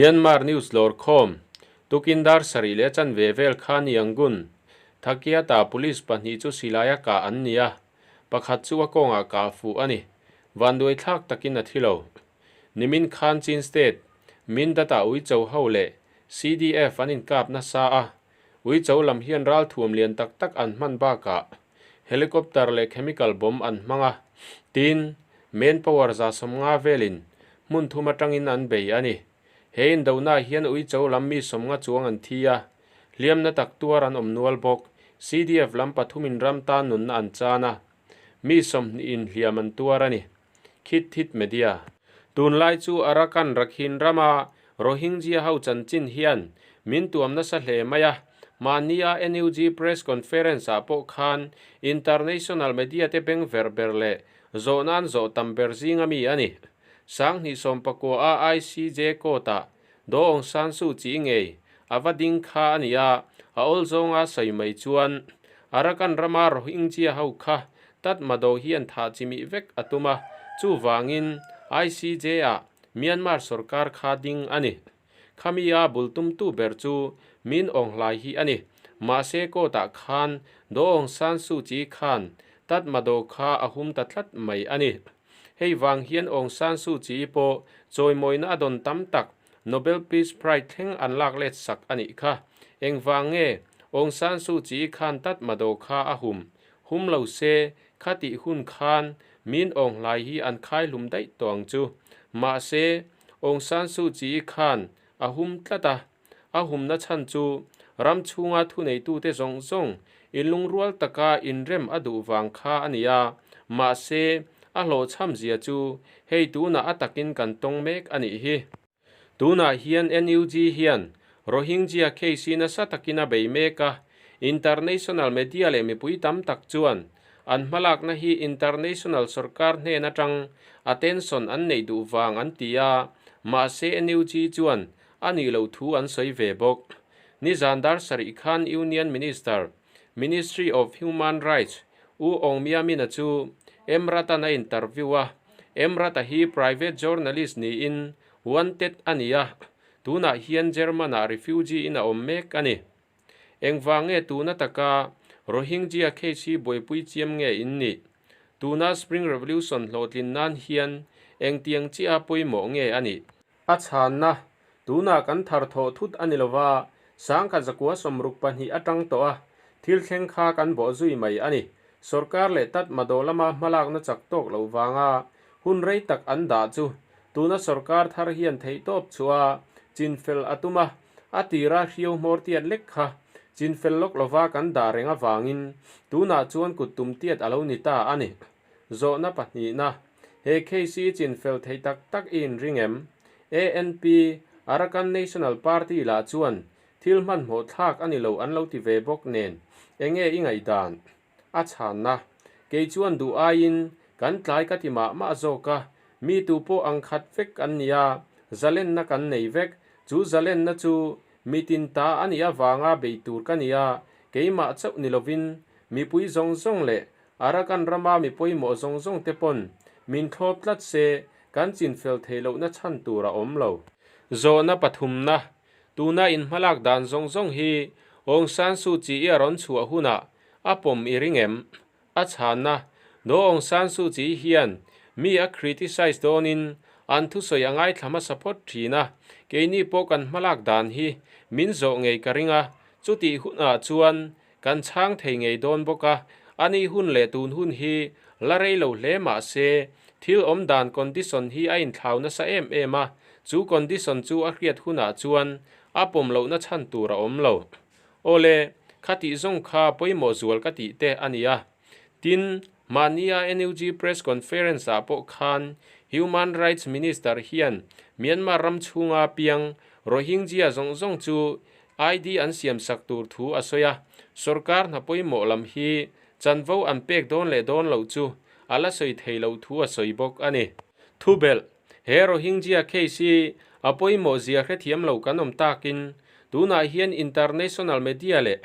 Myanmar News lawrkhawm, Tukin dar sarih leh chanve vel khan Yangon, Thakiata police pahnih chu silaia kah an ni a, pakhat chu a kawngah kah fuh a ni. Vanduaithlak takin a thi lo. Nimin khan Chin State, Mindata Uicho ho leh CDF an inkap nasa a, Uicho lam hian ralthuam lian tak tak an hman bakah helicopter leh chemical bomb an hmang a, tin, manpower 150 velin hmun thum atangin an bei a ni. He indona hian Uicho lam mi 50 chuang an thi a, hliamna tak tuar an awm nual bawk. CDF lam pathumin ram tan nunna an chan a, mi 20 in hliam an tuar a ni. Khit Thit Media. Tunlai chu Arakan Rakhine rama Rohingya ho chanchin hian min tuam nasa hle mai a, mahnia NUG press conference ah pawh khan international media te beng ver ber leh zawhna an zawh tam ber zinga mi a ni. 2019 a ICJ court ah Do Aung San Suu Kyi ngei a va ding kha a ni a, a awl zawnga sawi mai chuan Arakan rama Rohingya ho kha Tatmadaw hian thah chimih vek a tum a, chuvangin ICJ ah Myanmar sorkar kha ding a ni. Khami-a bul tumtu ber chu Min Aung Hlai hi a ni. Mahse court-ah khan Do Aung San Suu Kyi khan Tatmadaw kha a hum ta tlat mai a ni. Hei vang hian Aung San Suu Kyi pawh chawimawina a dawn tam tak Nobel Peace Prize thleng an lak let sak a nih kha. Engvang nge Aung San Suu Kyi khan Tatmadaw kha a hum? Hum lo se, khatih hun khan Min Aung Hlai hi an khai hlum daih tawh ang chu. Mahse, Aung San Suu Kyi khan a hum tlat a. A humna chhan chu ram chhunga thuneitute zawng zawng inlungrual taka inrem a duh vang kha a ni a. Mahse, a hlawhchham zia chu hei tunah a takin kan tawng mek a nih hi. Tunah hian NUG hian Rohingya case hi nasa takin a bei mek a, international media leh mipui tam tak chuan an hmalakna hi international sorkar hnen atang attention an neih duh vang an ti a, mahse NUG chuan a nih loh thu an sawi ve bawk. Nizan dar sarih khan Union Minister, Ministry of Human Rights, U Aung Mya Min-a chu Emrat-a'n a interview a, Emrat-a hi private journalist niin wanted a ni a, tunah hian German-ah refugee in a awm mek a ni. Engvang nge tuna taka Rohingya case hi buaipui chiam nge in nih? Tuna Spring Revolution hlawhtlin nan hian engtiang chiah a pawimawh nge a nih? A chhanna, Tunah kan thar thawh thut a ni lova, 1962 atang tawh a, thil thleng kha kan bawh zui mai a ni. Sorkar leh Tatmadaw lama hmalakna chak tawk loh vanga hun rei tak an dah chu tuna sorkar thar hian theihtawp chhuah a chinfel a tum a, a tira hriau hmawr tiat lek kha chinfel lawk lova kan dah reng avangin tunah chuan kut tum tiat a lo ni ta a ni. Zawhna pahnihna, He case hi chinfel thei tak tak i inring em? ANP, Arakan National Party lah chuan thil hmanhmawh thlak a ni lo an lo ti ve bawk nen, enge i ngaihdan? A chhanna, Kei chuan duh aiin kan tlai ka ti mah mah zawk a, mi tu pawh ang khat vek an nia, zalenna kan nei vek, chu zalenna chu mi tin ta a nih avanga bei tur ka nia, keimah chauh ni lovin mipui zawng zawng leh Arakan rama mi pawimawh zawng zawng te pawn min thlawp tlat se kan chinfel theih lohna chhan tur a awm lo. Zawhna pathumna, Tuna in hmalak dan zawng zawng hi Aung San Suu Kyi a rawn chhuah hunah a pawm i ring em? A chhanna, Do Aung San Suu Kyi hian mi a criticize dawnin an thusawi a ngaithla hmasa phawt thin a, keini pawh kan hmalak dan hi min zawh ngei ka ring a, chutih hunah chuan Kan chhang thei ngei dawn bawk a, a ni hun leh tun hun hi la rei lo hle mah se, thil awm dan condition hi a inthlau nasa em em a, chu condition chu a hriat hunah chuan a pawm lohna chhan tur a awm lo. Awle, khatih zawng kha pawimawh zual ka tih te a nia. Tin, mahnia NUG press conference ah pawh khan Human Rights Minister hian Myanmar ram chhunga piang Rohingya zawng zawng chu ID an siam sak tur thu a sawi a, sorkar hna pawimawh lam hi chanvo an pek dawn leh dawn loh chu a la sawi thei loh thu a sawi bawk a ni. Thubelh, He Rohingya case hi a pawimawh zia hrethiam lo kan awm takin tunah hian international media leh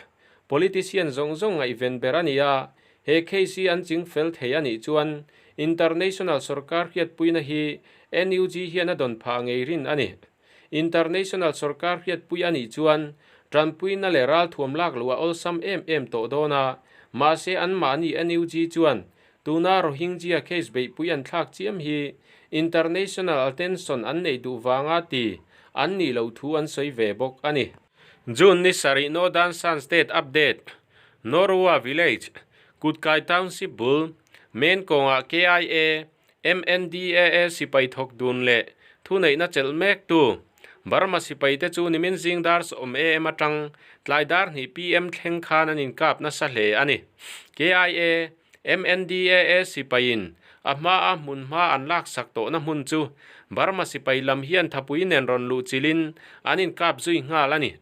politician zawng zawng ngaihven ber a ni a, he case hi an ching fel thei a nih chuan international sorkar hriatpuina hi NUG hian a dawn phah ngei rin a ni. International sorkar hriatpui a nih chuan tanpuina leh ralthuam lak loh a awlsam em em tawh dawn a, mahse anmahni NUG chuan tuna Rohingya case beihpui an thlak chiam hi international attention an neih duh vanga ti an nih loh thu an sawi ve bawk a ni. June ni sarih Northern Shan State Update, Norwa Village, Kutkai Township bul, Main kawngah KIA, MNDAA sipai thawk dun leh thuneihna chelh mek tu Burma sipai te chu nimin zing dar sawm am atang tlai dar hnih pm thleng khan an inkap nasa hle a ni. KIA, MNDAA sipaiin a hmaa hmun hma an laksak tawhna hmun chu Burma sipai lam hian thapui nen rawn luh chilhin an inkap zui nghal a ni.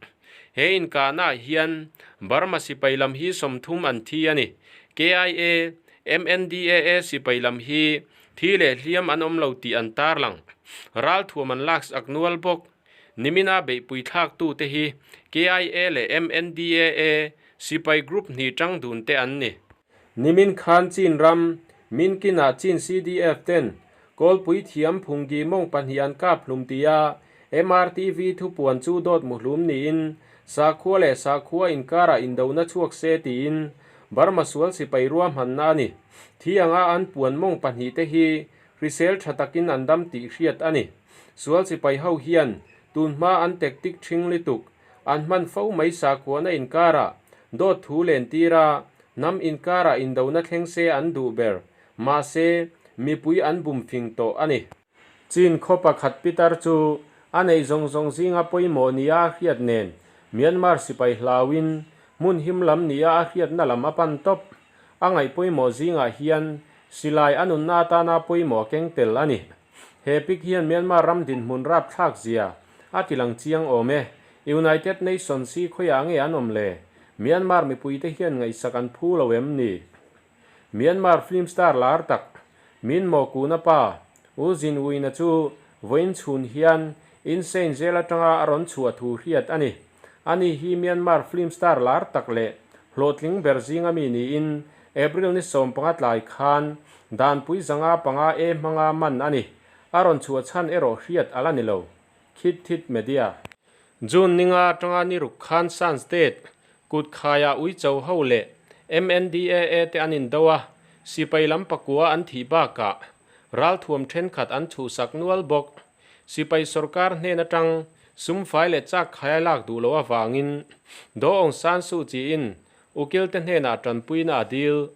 He inkahnaah hian Burma sipai lam hi 30 an thi a ni. KIA, MNDAA sipai lam hi thi leh hliam an awm lo tih an tarlang. Ralthuam an laksak nual bawk. Nimina beihpui thlaktute hi KIA leh MNDAA sipai group hnih tang dun te an ni. Nimin khan Chin ram Minkin-ah Chin CDF ten Kawlpui thiam phunggi mawng pahnih an kap hlum tia MRTV thupuan chu dawt muhlum niin sakhua leh sakhua inkarah indona chhuak se tiin Burma sual sipai ruahmanna a ni. Thi anga an puan mawng pahnih te hi hrisel tha takin an dam tih hriat a ni. Sual sipai ho hian tunhma an tactic thing lituk an hman fo mai sakhuana inkarah dawt thu len tira hnam inkarah indona thleng se an duh ber. Mahse, mipui an bum fing tawh a ni. Chin khaw pakhat pitar chu a neih zawng zawng zinga pawimawh nia a hriat nen Myanmar sipai hlauin hmun him lam nia a hriatna lam a pan tawp. A ngaih pawimawh zingah hian silai a nunna atana pawimawh a keng tel a ni. He pic hian Myanmar ram dinhmun rapthlak zia a tilang chiang awm e. United Nations hi khawiah nge an awm le? Myanmar mipuite hian ngaihsak an phu lo em ni? Myanmar film star lar tak Min Maw Kuna pa U Zin Wina chu vawiin chhun hian Insein zel atanga a rawn chhuah thu hriat a ni. Ani hi Myanmar film star lar tak leh hlawhtling ber zinga mi niin April ni 15 tlai khan Danpui 505 A hmanga man a ni. A rawn chhuah chhan erawh hriat a la ni lo. Khit Thit Media. June ninga atanga ni ruk khan Shan State Kut khaiah Uicho ho leh MNDAA te an indo a, sipai lam pakua an thih bakah ralthuam thenkhat an chhuhsak nual bawk. Sipai sorkar hnen atang sumfai leh chak khaia lak duh loh avangin Do Aung San Suu Kyi-in ukil te hnenah tanpuina a dil.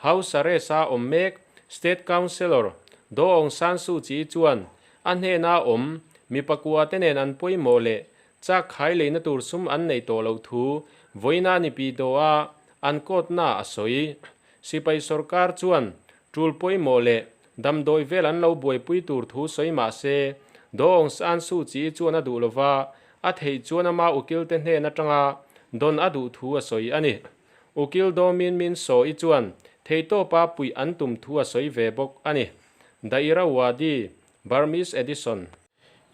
House arrest-a awm mek State Counsellor Do Aung San Suu Kyi chuan a hnena awm mi pakua te nen an pawimawh leh Chak khai leina tur sum an nei tawh loh thu vawiina ni pi daw a an kawtna a sawi. Sipai sorkar chuan tul pawimawh leh damdawi vel an lo buaipui tur thu sawi mah se, Do Aung San Suu Kyi chuan a duh lova, a theih chuan ama ukil te hnen atanga dawn a duh thu a sawi a ni. Ukil Do Min Min Saw-i chuan theihtawpa puih an tum thu a sawi ve bawk a ni. The Irrawaddy, Burmese Edition.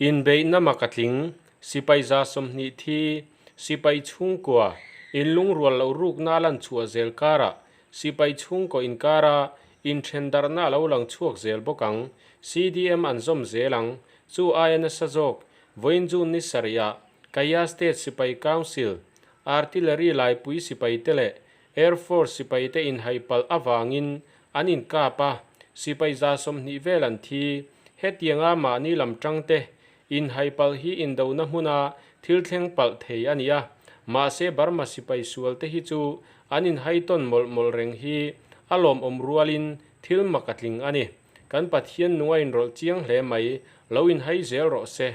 Inbeihna mak a tling, sipai 20 thi, sipai chhungkua, inlungrual loh rukna a lan chhuah zel karah sipai chhungkaw inkara inthendarhna a lo lang chhuak zel bawk ang. CDM an zawm zel ang. Chu aia nasa zawk, vawiin June ni sarihah Kaya State Sipai Council, Artillery laipui sipaite leh Air Force sipaite inhaipalh avangin an inkap a, sipai 20 vel an thi. Hetianga mahni lam tangte inhaipalh hi indona hmuna thil thleng palh thei a ni a, mahse Burma sipai sualte hi chu an inhaitawn mawlh mawlh reng hi a lawmawm rualin thil mak a tling a ni. Kan Pathian nung a inrawlh chiang hle mai, lo inhai zel rawh se.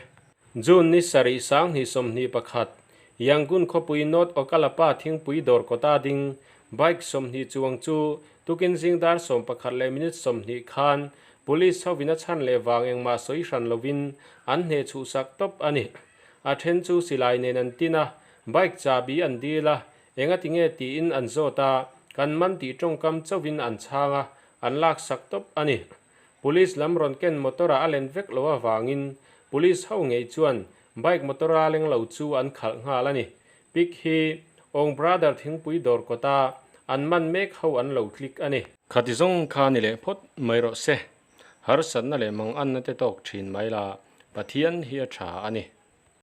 June ni sarih 2021, Yangon khawpui North Okkalapa thingpui dawr kawta ding bike 20 chuang chu tukin zing dar 11 leh minute 20 khan police hovin a chhan leh vang engmah sawi hran lovin an hneh chhuhsak tawp a ni. A then chu silai nen an tin a, bike chahbi an dil a, engati nge tiin an zawt a, kan man tih tawngkam chauhin an chhang a, an laksak tawp a ni. Police lam rawn ken motor ah a len vek lo avangin Police ho ngei chuan bike motor a leng lo chu an khalh nghal a ni. Pic hi Ong Brother thingpui dawr kawta an man mek ho an lo click a ni. Khati zawng kha ni leh phawt mai rawh se. Harsatna leh manganna te tawk thin mai la, Pathian hi a tha a ni.